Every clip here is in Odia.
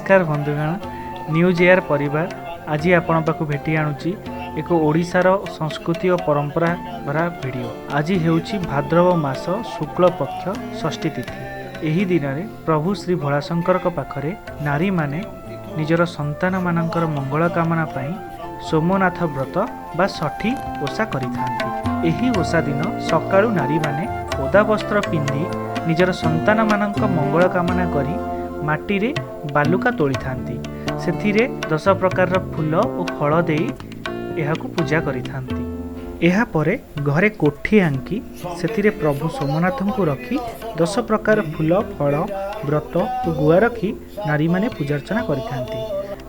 ନମସ୍କାର ବନ୍ଧୁଗଣ, ନ୍ୟୁଜ୍ ଏୟାର ପରିବାର ଆଜି ଆପଣଙ୍କ ପାଖକୁ ଭେଟି ଆଣୁଛି ଏକ ଓଡ଼ିଶାର ସଂସ୍କୃତି ଓ ପରମ୍ପରା ଭରା ଭିଡ଼ିଓ। ଆଜି ହେଉଛି ଭାଦ୍ରବ ମାସ ଶୁକ୍ଳ ପକ୍ଷ ଷଷ୍ଠୀ ତିଥି। ଏହି ଦିନରେ ପ୍ରଭୁ ଶ୍ରୀ ଭୋଳାଶଙ୍କରଙ୍କ ପାଖରେ ନାରୀମାନେ ନିଜର ସନ୍ତାନମାନଙ୍କର ମଙ୍ଗଳ କାମନା ପାଇଁ ସୋମନାଥ ବ୍ରତ ବା ଷଠି ଓଷା କରିଥାନ୍ତି। ଏହି ଓଷା ଦିନ ସକାଳୁ ନାରୀମାନେ ଓଦା ବସ୍ତ୍ର ପିନ୍ଧି ନିଜର ସନ୍ତାନମାନଙ୍କ ମଙ୍ଗଳ କାମନା କରି ମାଟିରେ ବାଲୁକା ତୋଳିଥାନ୍ତି। ସେଥିରେ 10 ପ୍ରକାରର ଫୁଲ ଓ ଫଳ ଦେଇ ଏହାକୁ ପୂଜା କରିଥାନ୍ତି। ଏହାପରେ ଘରେ କୋଠି ଆଙ୍କି ସେଥିରେ ପ୍ରଭୁ ସୋମନାଥଙ୍କୁ ରଖି 10 ପ୍ରକାର ଫୁଲ, ଫଳ, ବ୍ରତ ଓ ଗୁଆ ରଖି ନାରୀମାନେ ପୂଜାର୍ଚ୍ଚନା କରିଥାନ୍ତି,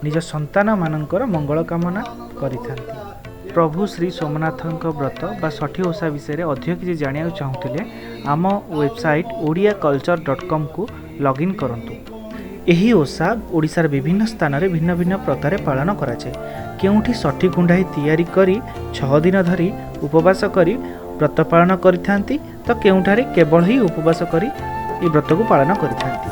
ନିଜ ସନ୍ତାନମାନଙ୍କର ମଙ୍ଗଳ କାମନା କରିଥାନ୍ତି। ପ୍ରଭୁ ଶ୍ରୀ ସୋମନାଥଙ୍କ ବ୍ରତ ବା ଷଠି ଓଷା ବିଷୟରେ ଅଧିକ କିଛି ଜାଣିବାକୁ ଚାହୁଁଥିଲେ ଆମ ୱେବସାଇଟ୍ ଓଡ଼ିଆ କଲଚର୍ ଡଟ୍ କମ୍କୁ ଲଗ୍ଇନ୍ କରନ୍ତୁ। ଏହି ଓଷା ଓଡ଼ିଶାର ବିଭିନ୍ନ ସ୍ଥାନରେ ଭିନ୍ନ ଭିନ୍ନ ପ୍ରକାରେ ପାଳନ କରାଯାଏ। କେଉଁଠି ଷଠି କୁଣ୍ଢାଇ ତିଆରି କରି 6 ଦିନ ଧରି ଉପବାସ କରି ବ୍ରତ ପାଳନ କରିଥାନ୍ତି ତ କେଉଁଠାରେ କେବଳ ହିଁ ଉପବାସ କରି ଏହି ବ୍ରତକୁ ପାଳନ କରିଥାନ୍ତି।